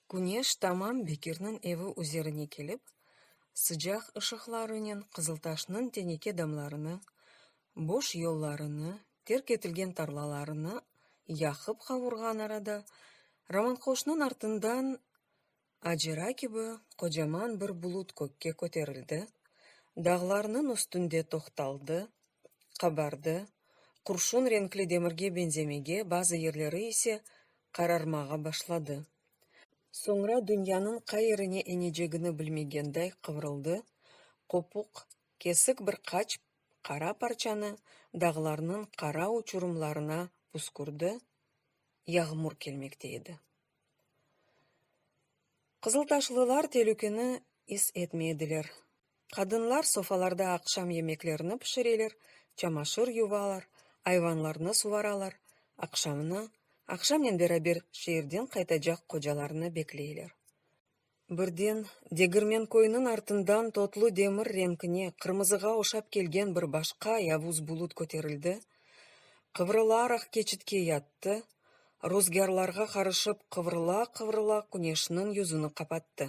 Küneş tamam Bekirniñ evi üzerine kelip, sıcaq ışıqlarınen Qızıltaşnıñ teneke damlarını, boş yollarını, terk etilgen tarlalarını yaqıp-qavurğan arada, Romanqoşnıñ artından acera kibi qocaman bir bulut kökke köterildi, dağlarnıñ üstünde toqtaldı, qabardı, qurşun renkli demirge beñzemege, bazı yerleri ise qararmağa başladı. Soñra dünyanıñ qayerine enecegini bilmegenday qıvrıldı, qopuq, kesik bir qaç qara parçanı dağlarnıñ qara uçurımlarına püskürdi, yağmur kelmekte edi. Qızıltaşlılar telükeni is etmey ediler. Qadınlar sofalarda aqşam yemeklerini pişireler, çamaşır yuvalar, ayvanlarnı suvaralar, aqşamnı, aqşamnen beraber şeerden qaytacaq qocalarnı bekleyler. Birden, Degirmenköyniñ artından totlu demir renkine, qırmızığa oşap kelgen bir başqa yavuz bulut köterildi, qıvrılaraq keçitke yattı, ruzgârlarğa qarışıp qıvrıla-qıvrıla küneşniñ yüzüni qapattı.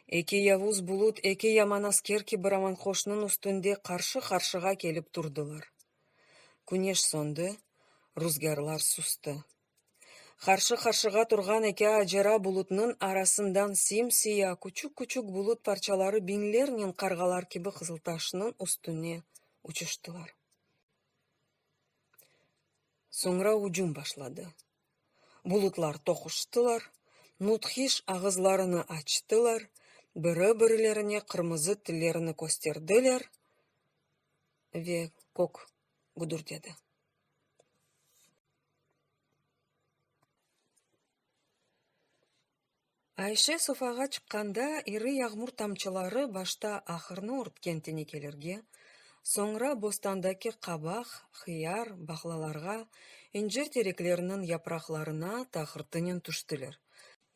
Eki yavuz bulut eki yaman asker kibi Romanqoşnıñ üstünde qarşı-qarşığa kelip turdılar. Küneş söndi, ruzgârlar sustı. Qarşı-qarşığa turğan eki acera bulutnıñ arasından sim-siya küçük-küçük bulut parçaları biñlernen qarğalar kibi Qızıltaşnıñ üstüne uçuştılar. Soñra ücüm başladı. Bulutlar toquştılar, müthiş ağızlarını açtılar, biri-birilerine qırmızı tillerini kösterdiler ve kök güdürdedi. Ayşe sofağa çıqqanda iri yağmur tamçıları başta ahırnı örtken tenekelerge, soñra bostandaki qabaq, hıyar, baqlalarğa, incir terekleriniñ yapraqlarına taqırtınen tüştiler.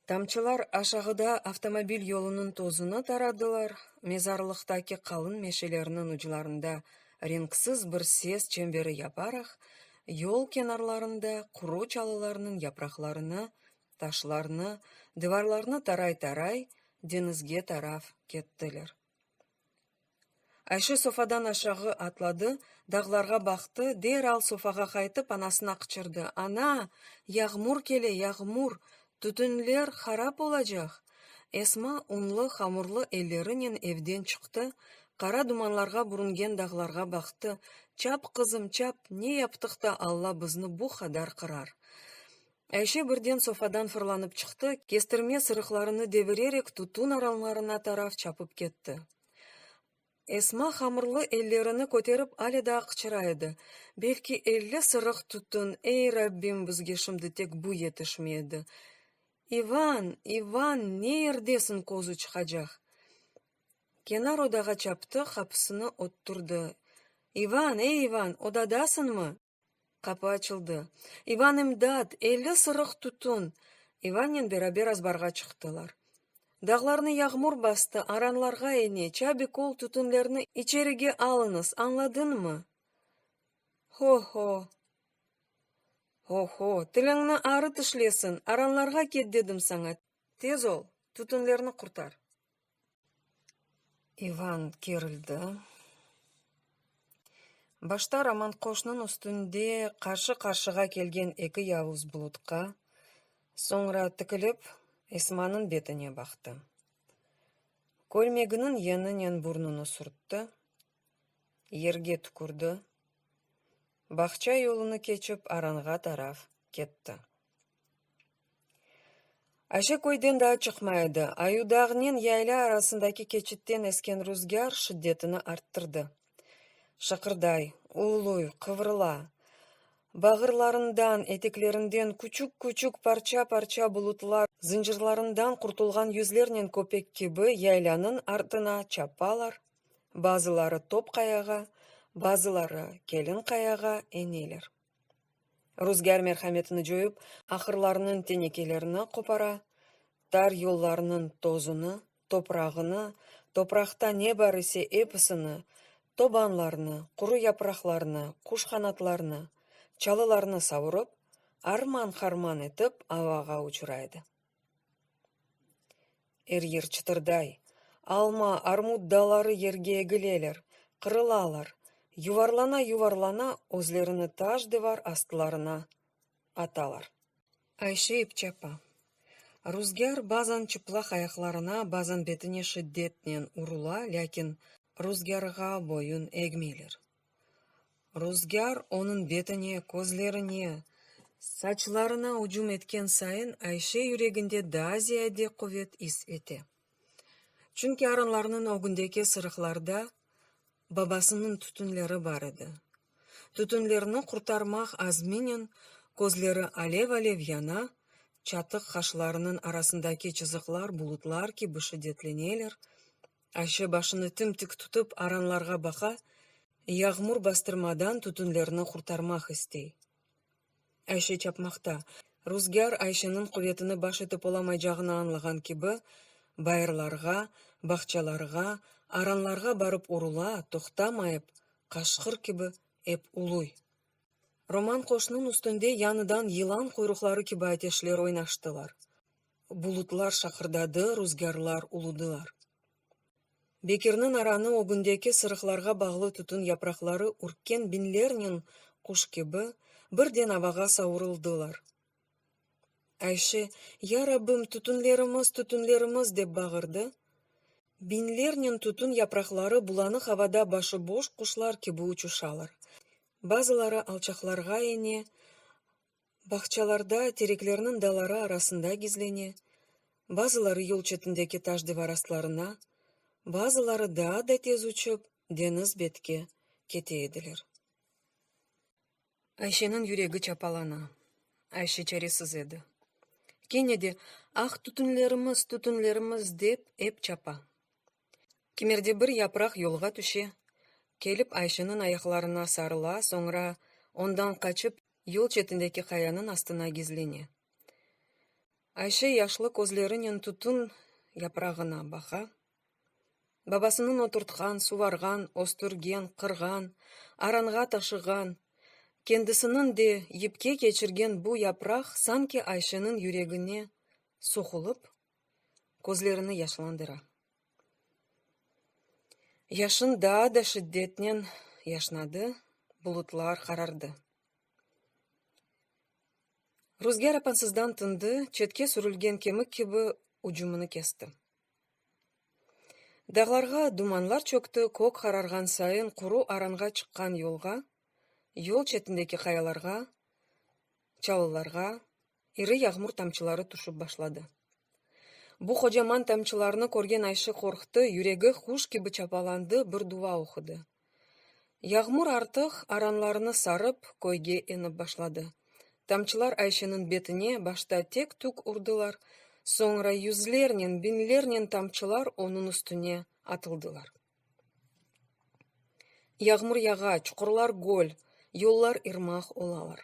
Tamçılar aşağıda avtomobil yolunıñ tozunı taradılar, mezarlıqtaki qalın meşelerniñ uclarında renksiz bir ses çemberi yaparaq, yol kenarlarında quru çalılarnıñ yapraqlarını, taşlarnı, divarlarnı taray-taray deñizge taraf kettiler. Ayşe sofadan aşağı atladı, dağlarğa baqtı, deral sofağa qaytıp anasına qıçırdı, Ana, yağmur kele, yağmur, tütünler harap olacaq! Esma unlı, hamurlı ellerinen evden çıqtı, qara dumanlarğa bürüngen dağlarğa baqtı, Çap, qızım, çap, ne yaptıq da Alla bizni bu qadar qırar? Ayşe birden sofadan fırlanıp çıqtı, kestirme sırıqlarını devirerek tütün aranlarına taraf çapıp ketti. Esma hamırlı ellerini köterip ale daa qıçıra edi, Belki 50 sırıq tütün, ey, Rabbim, bizge şimdi tek bu yetişmey edi. İvan, İvan, ne yerdesiñ közü çıqacaq? Kenar odağa çaptı, qapısını öttürdi. İvan, ey, İvan, odadasıñmı? Qapı açıldı. İvan imdat, 50 sırıq tütün! İvannen beraber azbarğa çıqtılar. Dağlarnı yağmur bastı, aranlarğa ene, çabik ol, tütünlerni içerige alıñız, añladıñmı? Ho-ho! Ho-ho! Tiliñni arı tişlesin, aranlarğa ket dedim saña, tez ol, tütünlerni qurtar! İvan kerildi. Başta Romanqoşnıñ üstünde qarşı-qarşığa kelgen eki yavuz bulutqa, soñra tikilip Esmanıñ betine baqtı. Kölmeginiñ yeñinen burnunı sürtti, yerge tükürdi, bağça yolunı keçip aranğa taraf ketti. Ayşe köyden daa çıqmay edi. Ayudağnen Yayla arasındaki keçitten esken ruzgâr şiddetini arttırdı. Şaqırday, uluy, qıvrıla. Bağırlarından, eteklerinden küçük-küçük parça-parça bulutlar zıncırlarından qurtulğan yüzlernen köpek kibi yaylanıñ artına çapalar, bazıları Top Qayağa, bazıları Kelin Qayağa eneler. Ruzgâr merhametini coyıp, ahırlarnıñ tenekelerini qopara, tar yollarnıñ tozunı, toprağını, topraqta ne bar ise episini, tobanlarnı, quru yapraqlarnı, quş qanatlarnı, çalılarnı savurıp, arman-harman etip avağa uçura edi. Er yer çıtırday, alma, armut dalları yerge egileler, qırılalar, yuvarlana-yuvarlana özlerini taş dıvar astlarına atalar. Ayşe ep çapa. Ruzgâr bazan çıplaq ayaqlarına, bazan betine şiddetnen urula, lâkin ruzgârğa boyun egmeyler. Ruzgâr onıñ betine, közlerine, saçlarına ücüm etken sayın Ayşe yüreginde daa ziyade quvet is ete. Çünki aranlarnıñ ögündeki sırıqlarda babasınıñ tütünleri bar edi. Tütünlerni qurtarmaq azminen közleri alev-alev yana, çatıq qaşlarınıñ arasındaki çızıqlar bulutlar kibi şiddetleneler, Ayşe başını tim-tik tutıp aranlarğa baqa, yağmur bastırmadan tütünlerni qurtarmaq istey. Ayşe çapmaqta. Ruzgâr Ayşeniñ quvetini baş etip olamaycağını añlağan kibi, bayırlarğa, bağçalarğa, aranlarğa barıp urula, toqtamayıp, qaşqır kibi ep uluy. Roman qoşnıñ üstünde yañıdan yılan quyruqları kibi ateşler oynaştılar. Bulutlar şaqırdadı, ruzgârlar uludılar. Bekirniñ aranı ögündeki sırıqlarğa bağlı tütün yapraqları ürkken biñlernen quş kibi, birden avağa savurıldılar. Ayşe, Ya Rabbim, tütünlerimiz, tütünlerimiz! dep bağırdı. Biñlernen tütün yapraqları bulanıq avada başıboş quşlar kibi uçuşalar. Bazıları alçaqlarğa ene, Bağçalarda, tereklerniñ dalları arasında gizlene, bazıları yol çetindeki taş divar astlarına, bazıları daa da tez uçıp, deñiz betke kete ediler. Ayşeniñ yüregi çapalana. Ayşe çaresiz edi. Kene de, Ah, tütünlerimiz, tütünlerimiz, dep ep çapa. Kimerde bir yapraq yolğa tüşe, kelip Ayşeniñ ayaqlarına sarıla, soñra ondan qaçıp, yol çetindeki qayanıñ astına gizlene. Ayşe yaşlı közlerinen tütün yaprağına baqa. Babasınıñ oturtqan, suvarğan, östürgen, qırğan, aranğa taşığan, kendisiniñ de yipke keçirgen bu yapraq sanki Ayşeniñ yüregine soqulıp, közlerini yaşlandıra. Yaşın daa da şiddetnen yaşnadı, bulutlar qarardı. Ruzgâr apansızdan tındı, çetke sürülgen kemik kibi ücümini kesti. Dağlarğa dumanlar çökti, kök qararğan sayın quru aranğa çıqqan yolğa, yol çetindeki qayalarğa, çalılarğa iri yağmur tamçıları tüşip başladı. Bu qocaman tamçılarnı körgen Ayşe qorqtı, yüregi quş kibi çapalandı, bir dua oqudı. Yağmur artıq aranlarnı sarıp, köyge enip başladı. Tamçılar Ayşeniñ betine başta tek-tük urdılar, soñra yüzlernen, biñlernen tamçılar onıñ üstüne atıldılar. Yağmur yağa, çuqurlar göl, yollar irmaq olalar.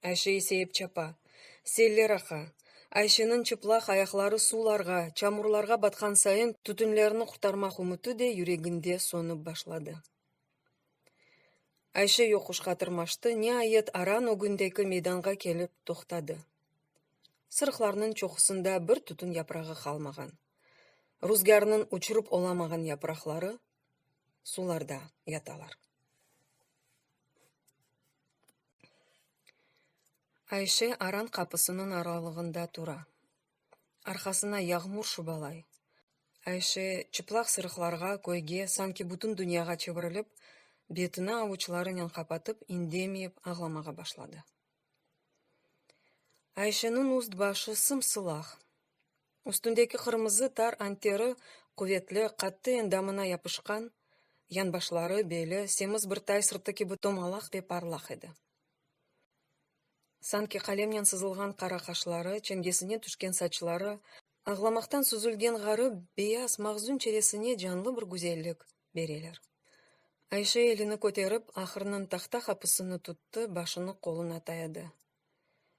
Ayşe ise ep çapa. Seller aqa. Ayşeniñ çıplaq ayaqları suvlarğa, çamurlarğa batqan sayın tütünlerni qurtarmaq ümüti de yüreginde sönip başladı. Ayşe yoquşqa tırmaştı, niayet aran ögündeki meydanğa kelip toqtadı. Sırıqlarnıñ çoqusında bir tütün yaprağı qalmağan. Ruzgârnıñ uçurıp olamağan yapraqları suvlarda yatalar. Ayşe aran qapısınıñ aralığında tura. Arqasına yağmur şubalay. Ayşe çıplaq sırıqlarğa, köyge, sanki bütün dünyağa çevirilip, betini avuçlarınen qapatıp, indemeyip ağlamağa başladı. Ayşeniñ üst-başı sım-sılaq. Üstündeki qırmızı tar anteri quvetli, qattı endamına yapışqan, yanbaşları, beli, semiz bir tay sırtı kibi tomalaq ve parlaq edi. Sanki qalemnen sızılğan qara qaşları, çengesine tüşken saçları, ağlamaqtan süzülgen ğarip, beyaz, mahzun çeresine canlı bir güzellik bereler. Ayşe elini köterip, ahırnıñ tahta qapısını tuttı, başını qoluna tayadı.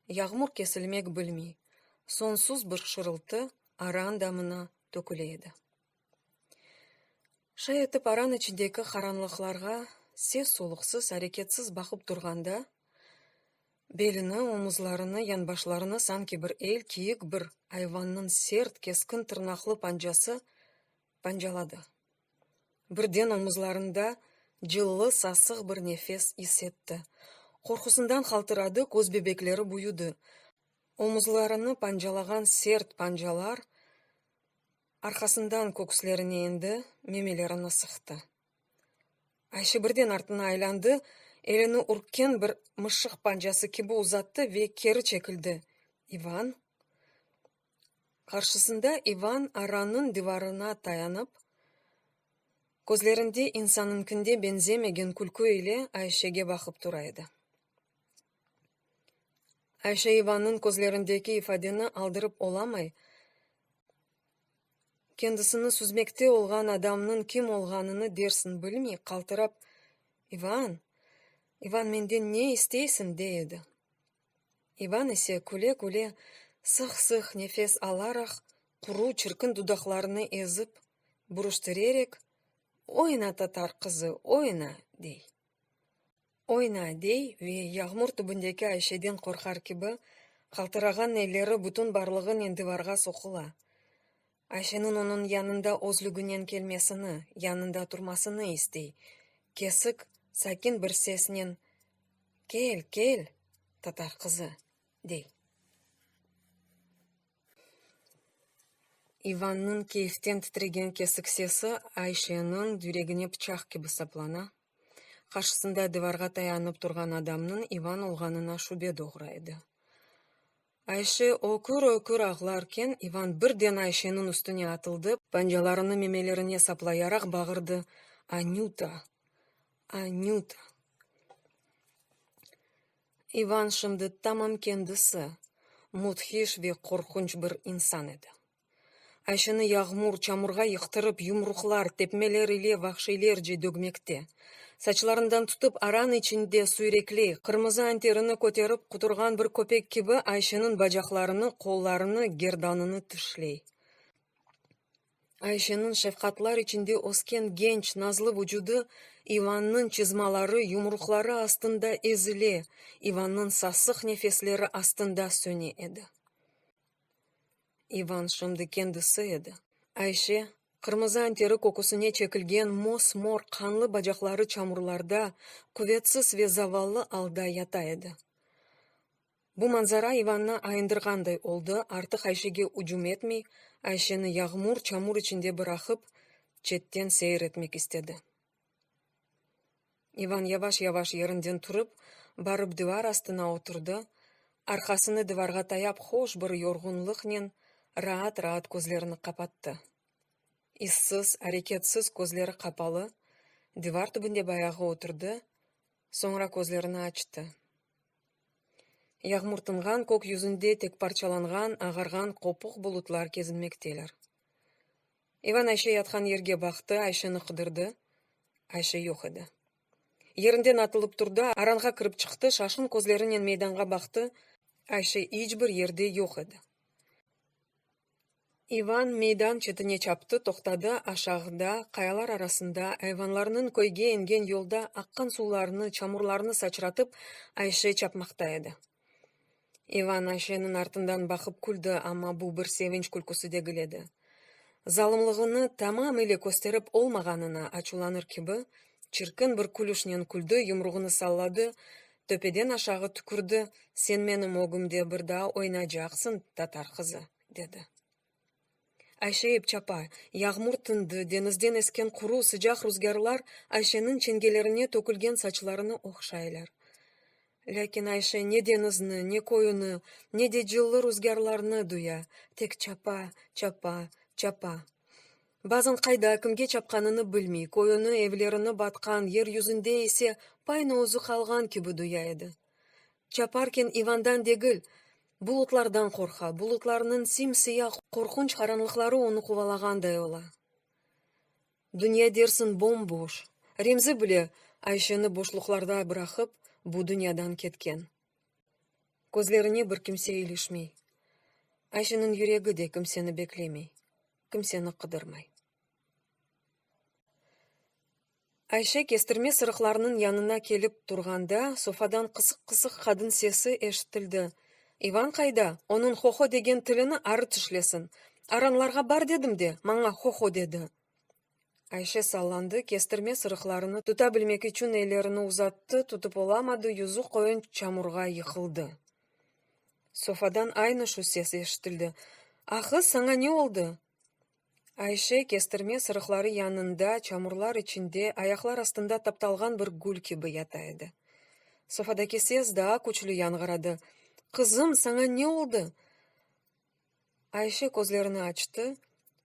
Yağmur kesilmek bilmey, soñsuz bir şırıltı aran damına töküle edi. Şay etip aran içindeki qaranlıqlarğa ses-soluqsız, areketsiz baqıp turğanda, Belini, omuzlarını, yanbaşlarını sanki bir el, kiyik bir ayvannıñ sert, keskin tırnaqlı pancası pancaladı. Birden omuzlarında cıllı, sasıq bir nefes is etti. Qorqusından qaltıradı, köz bebekleri büyüdi. Omuzlarını pancalağan sert pancalar arqasından köküslerine endi, memelerini sıqtı. Ayşe birden artına aylandı, elini ürkken bir mışıq pancası kibi uzattı ve keri çekildi. İvan? Qarşısında İvan arannıñ divarına tayanıp, közlerinde insanıñkine beñzemegen külkü ile Ayşege baqıp tura edi. Ayşe İvannıñ közlerindeki ifadeni aldırıp olamay, kendisini süzmekte olğan adamnıñ kim olğanını dersiñ bilmey, qaltırap, İvan, İvan, menden ne isteysiñ, dey edi. İvan ise küle-küle, sıq-sıq nefes alaraq, quru, çirkin dudaqlarını ezip, bürüştirerek, Oyna, tatar qızı, oyna, dey. Oyna, dey ve yağmur tübündeki Ayşeden qorqar kibi, qaltırağan elleri bütün barlığınen divarğa soqula. Ayşeniñ onıñ yanında özlüginen kelmesini, yanında turmasını istey, kesik, sakin bir sesnen, Kel, kel, tatar qızı, dey. İvannıñ keyften titregen kesik sesi Ayşeniñ yüregine pıçaq kibi saplana, qarşısında divarğa tayanıp turğan adamnıñ İvan olğanına şübe doğura edi. Ayşe ökür-ökür ağlarken, İvan birden Ayşeniñ üstüne atıldı, pancalarını memelerine saplayaraq bağırdı, Anüta! Anüta! İvan şimdi tamam kendisi, müthiş ve qorqunç bir insan edi. Ayşeni yağmur, çamurğa yıqtırıp, yumruqlar, tepmeler ile vahşiylerce dögmekte. Saçlarından tutıp, aran içinde süyrekley, qırmızı anterini köterip quturğan bir köpek kibi Ayşeniñ bacaqlarını, qollarını, gerdanını tişley. Ayşeniñ şefqatlar içinde ösken genç, nazlı vucudı İvannıñ çızmaları, yumruqları astında ezile, İvannıñ sasıq nefesleri astında söne edi. İvan şimdi kendisi edi. Ayşe, qırmızı anteri köküsine çekilgen mos-mor qanlı bacaqları çamurlarda, quvetsiz ve zavallı alda yata edi. Bu manzara İvannı ayındırğanday oldı, artıq Ayşege ücüm etmey, Ayşeni yağmur, çamur içinde bıraqıp, çetten seyir etmek istedi. İvan yavaş-yavaş yerinden turıp, barıp divar astına oturdı, arqasını divarğa tayap hoş bir yorğunlıqnen raat-raat közlerini qapattı. İzsiz, areketsiz közleri qapalı, divar tübünde bayağı oturdı, soñra közlerini açtı. Yağmur tınğan, kök yüzünde tek parçalanğan, ağarğan qopuq bulutlar kezinmekteler. İvan Ayşe yatqan yerge baqtı, Ayşeni qıdırdı. Ayşe yoq edi. Yerinden atılıp turdı, aranğa kirip çıqtı, şaşqın közlerinen meydanğa baqtı, Ayşe iç bir yerde yoq edi. İvan meydan çetine çaptı, toqtadı, aşağıda, qayalar arasında, ayvanlarnıñ köyge engen yolda aqqan suvlarnı, çamurlarnı saçratıp, Ayşe çapmaqta edi. İvan Ayşeniñ artından baqıp küldi, amma bu bir sevinç külküsi degil edi. Zalımlığını tamam ile kösterip olmağanına açuvlanır kibi, çirkin bir külüşnen küldi, yumruğını salladı, töpeden aşağı tükürdi, Sen menim ögümde bir daa oynaycaqsıñ, tatar qızı, dedi. Ayşe ep çapa. Yağmur tındı, deñizden esken quru, sıcaq ruzgârlar Ayşeniñ çengelerine tökülgen saçlarını ohşaylar. Lâkin Ayşe ne deñizni, ne köyüni, ne de cıllı ruzgârlarnı duya, tek çapa, çapa, çapa. Bazan qayda, kimge çapqanını bilmey, köyüni, evlerini batqan, yer yüzünde ise paynı özü qalğan kibi duya edi. Çaparken İvandan degil, bulutlardan qorqa, bulutlarnıñ sim-siya qorqunç qaranlıqları onı quvalağanday ola. Dünya dersiñ bom-boş, Remzi bile Ayşeni boşluqlarda bıraqıp, bu dünyadan ketken. Közlerine bir kimse ilişmey. Ayşeniñ yüregi de kimseni beklemey, kimseni qıdırmay. Ayşe kestirme sırıqlarnıñ yanına kelip turğanda, sofadan qısıq-qısıq qadın sesi eşitildi: İvan qayda? Onıñ ho-ho degen tilini arı tişlesin! Aranlarğa bar dedim de, maña ho-ho dedi! Ayşe sallandı, kestirme sırıqlarını tuta bilmek içün ellerini uzattı, tutıp olamadı, yüzü-qoyun çamurğa yıqıldı. Sofadan aynı şu ses eşitildi: Aqız, saña ne oldı? Ayşe kestirme sırıqları yanında, çamurlar içinde, ayaqlar astında taptalğan bir gül kibi yata edi. Sofadaki ses daa küçlü yañğıradı: Qızım, saña ne oldı? Ayşe közlerini açtı,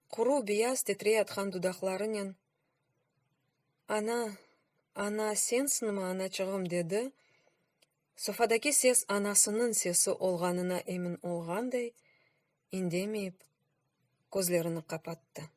quru, beyaz titreyatqan dudaqlarınen: Ana, ana, sensiñmi, anaçığım, dedi, sofadaki ses anasınıñ sesi olğanına emin olğanday, indemeyip, közlerini qapattı.